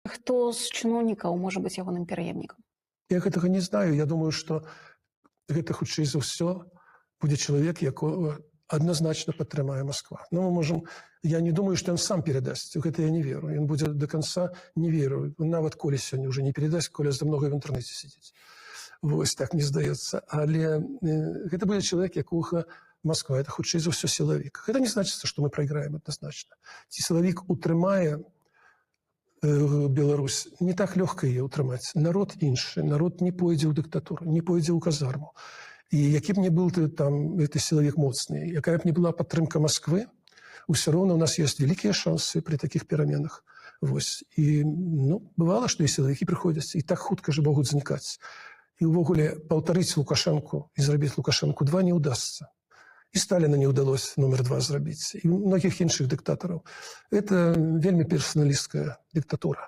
Хто з чыноўнікаў можа быць ягоным пераемнікам? Я гэтага не знаю. Я думаю, что гэта хутчэй за ўсё будзе чалавек, якога адназначна падтрымае Москва. Но мы можем, я не думаю, что ён сам перадасць, у гэта я не веру. Ён будзе до конца, не веру. Нават Коля сёння уже не перадасць, Коля за много в інтэрнэце сидзіць. Вось так мне здаецца. Але гэта будзе чалавек, якога Москва, это хутчэй за ўсё сілавік. Гэта не значыцца, што мы прайграем адназначна. Ці сілавік утрымае Беларусь? Не так лёгка яе ўтрымаць. Народ іншы, народ не пойдзе ў дыктатуру, не пойдзе ў казарму. І які б не был ты там гэты сілавік моцны, якая б не была падтрымка Москвы, ўсё роўна у нас ёсць вялікія шансы при такіх пераменах. Вось. І, ну, бывала, што і сілавікі прыходзяць і так хутка же могуць знікаць. І ўвогуле паўтарыць Лукашэнку і зрабіць Лукашэнку 2 не ўдасца. І Сталіна не ўдалося номер 2 зрабіць, і многіх іншых дыктатараў. Это вельмі персаналісцкая дыктатура.